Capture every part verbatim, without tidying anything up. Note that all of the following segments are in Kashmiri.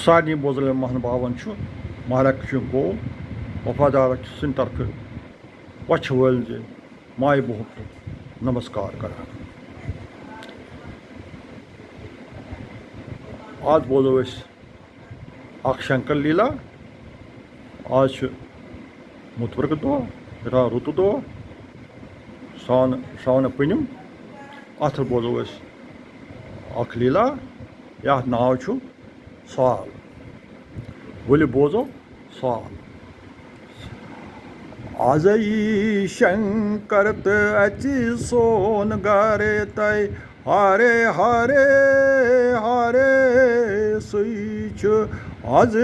سارنٕے بوزن والٮ۪ن مہنباون چھُ مہراہ کشمیٖر گوٚو وفادار سٕنٛدِ طرفہٕ وچھِ وٲلۍ زِ مایہِ بوہُک نمسکار کران۔ آز بوزو أسۍ اکھ شنکر لیلا۔ آز چھُ مُتورکہٕ دۄہ، رُتہٕ دۄہ، سرٛان-، سرٛانہٕ پوٗنِم۔ اَتھ بوزو أسۍ اکھ لیلا، یَتھ ناو چھُ سال۔ ؤلِو بوزو سال۔ آز یی شنکر تہٕ اَژِ سون گرٕ تۄہہِ۔ ہارے ہارے ہارے، سُے چھُ آز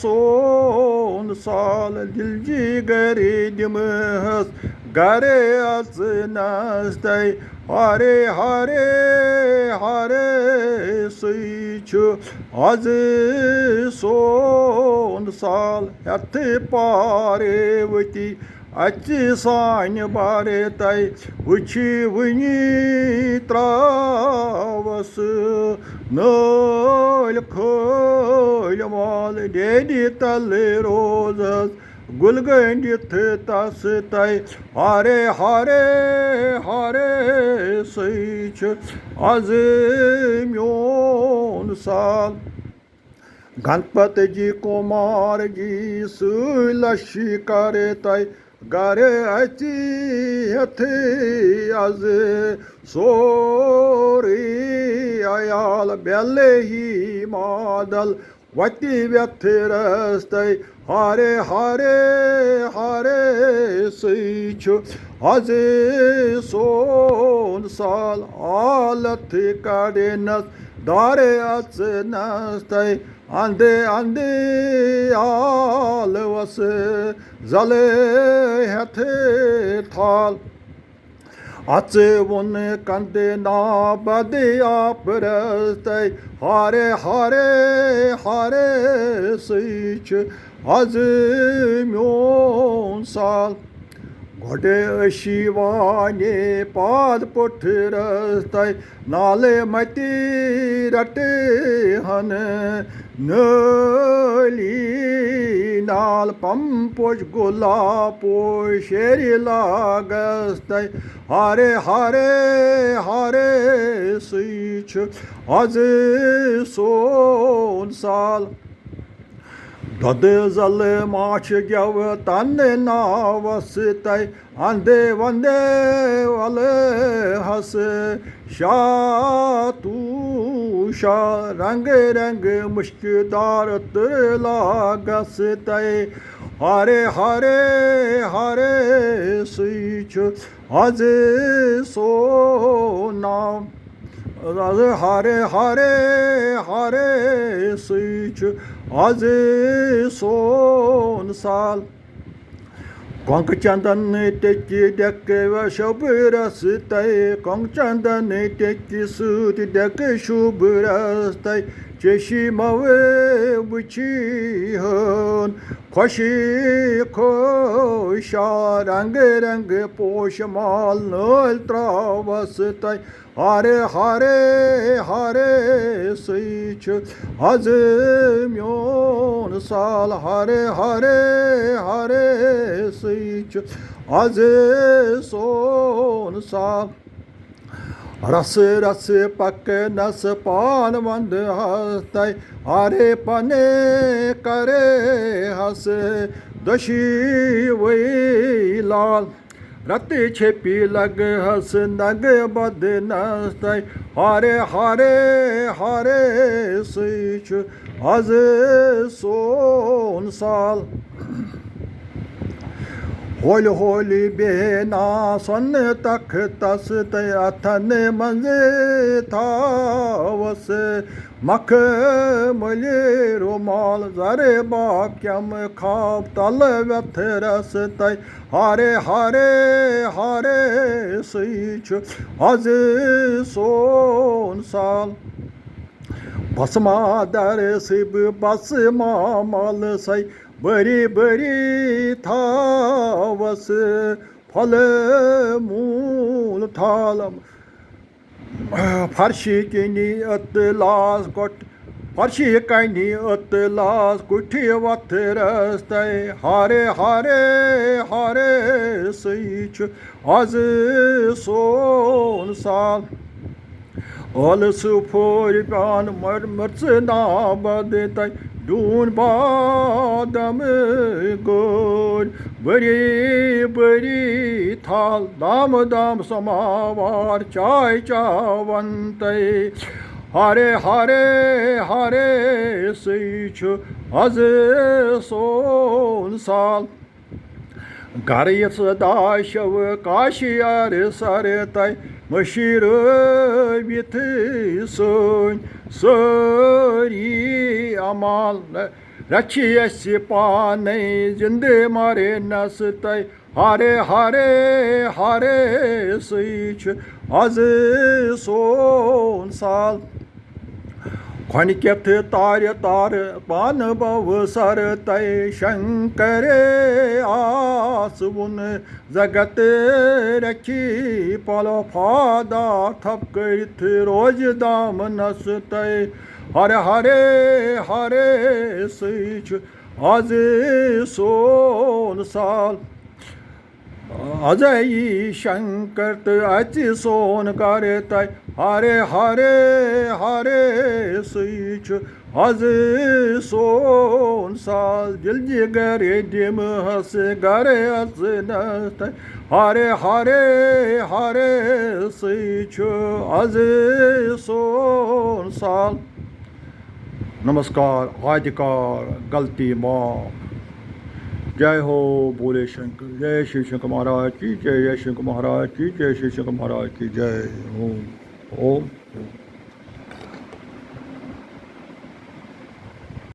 سون سال۔ دِل جِگرِ دِمہس گرٕ اَژنس تۄہہِ۔ ہارے ہارے ہارے، سُے چھُ آز سون سال۔ ہٮ۪تھ پاروتی اَژِ سانہِ بارِ تۄہہِ۔ وٕچھِ وٕنی ترٛاوس نٲلۍ کھٲلۍ مال۔ ڈیڈِ تلہٕ روزس گُل گٔنٛڈِتھ تس تۄہہِ۔ ہارے ہارے ہارے، سُے چھُ آز میون سال۔ گنپت جی کمار جی سۭتۍ لشکر تۄہہِ۔ گرٕ اَژِ ہٮ۪تھٕے آز سورُے عیال۔ بیلہٕ ہی مادل وَتہِ وٮ۪تھٕ رستَے۔ ہارے ہارے ہارے، سُے چھُ آز سون سال۔ آلت کڑنس دارے اژنس تۄہہِ۔ اندٕ اندٕ آلوس زلہٕ ہٮ۪تھٕ تھال۔ اژوُن کندٕ نا بدیاپرس تۄہہِ۔ ہارے ہارے ہارے، سُے چھُ آز میون سال۔ گۄڈٕ ٲسی وانہِ پاد پُٹھرس تۄہہِ۔ نالہٕ متی رٹہٕ ہن نٲلی نال۔ پم پوش گۄلاب پوش شیرِ لاگس تۄہہِ۔ ہارے ہارے ہارے، سُے چھُ آز سون سال۔ دۄدٕ زلہٕ ماچھ گٮ۪وٕ تنہٕ ناوس تۄہہِ۔ اندے وندے ولہس شاتو شا۔ رنگ رنگ مشکہِ دار تہٕ لاگس تۄہہِ۔ ہارے ہارے ہارے، سُے چھُ آز سون ناو۔ آز ہارے ہارے ہارے، سُے چھُ آز سون سال۔ کۄنٛگہٕ چندن ٹیٚکہِ ڈٮ۪کہٕ شوٚبرس تۄہہِ۔ کۄنٛگہٕ چندن ٹیٚکہِ سۭتۍ ڈٮ۪کہٕ شوٚبرس تۄہہِ۔ چشی موٕ وٕچھی ہن خوشی خوشا۔ رنگ رنگ پوش مال نٲلۍ ترٛاوس تۄہہِ۔ ہارے ہارے ہارے، سُے چھُ آز میون سال۔ ہارے ہارے ہارے، سُے چھُ آز سون سال۔ رس رس پکنس پان ونٛدہس تۄہہِ۔ ہارے پنے کرے ہس دۄشوٕے لال۔ رتہٕ چھپی لگہس نگہٕ بدنس تۄہہِ۔ ہارے ہارے ہارے، سُے چھُ آز سون سال۔ ہولہِ ہولہِ بیہنا سۄنہٕ تختس تۄہہِ۔ اتھن منٛز تھاوس مخملہِ رومال۔ زرٕ باغ کٮ۪م خواب تلہٕ وٮ۪تھرس تۄہہِ۔ ہارے ہارے ہارے، سُے چھُ آز سون سال۔ بس ما درسٕے بہٕ بس ما ملسَے، بٔری بٔری تھاوس پھلہٕ موٗل تھال۔ فرشہِ کِنی اطلاس گۄٹ-، فرشہِ کنہِ اطلاس کُٹھِ وتھرس تَے۔ ہارے ہارے ہارے سٕے چھُ از سون سال۔ ٲلہٕ سُہ پھورِ پیان مر-، مرژٕ نابد تَے۔ ڈوٗنۍ بادم گوٚر بٔری بٔری تھل۔ دام دام سماوار چاے چاون تَے۔ ہارے ہارے ہارے سٕے چھُ از سون سال۔ گرٕ یِژھ داشو کاشیار سر تَے۔ مٔشیٖرٲوِتھ سٲنۍ سٲری اعمال۔ رچھِ اَسہِ پانے زِندٕ مرنس تَے۔ ہارے ہارے ہارے سٕے چھُ از سون سال۔ کھۄنہِ کیتھ تارِ تارٕ پانہٕ بوٕ سر تَے۔ شنکرے آس وُن زگت رکھی پلو پھادار تھپ کٔرِتھ روزِ دامنس تَے۔ ہر ہرے ہرے سٕے چھُ از سون سال۔ ازے یی شنکر تہٕ اژِ سون گرٕ تَے۔ ہرے ہرے ہرے سٕے چھُ از سون سال۔ دِل جگر دِمہس گرٕ اژنس تَے۔ ہرے ہرے ہرے سٕے چھُ از سون سال۔ نمسکار، آدھکار، غلطی معاف۔ جے ہو بولے شنکر، جے شیو شنکر مہاراج کی جے، جے شنکر مہاراج کی جے، شیو شنکر مہاراج کی جے۔ اوم، اوم۔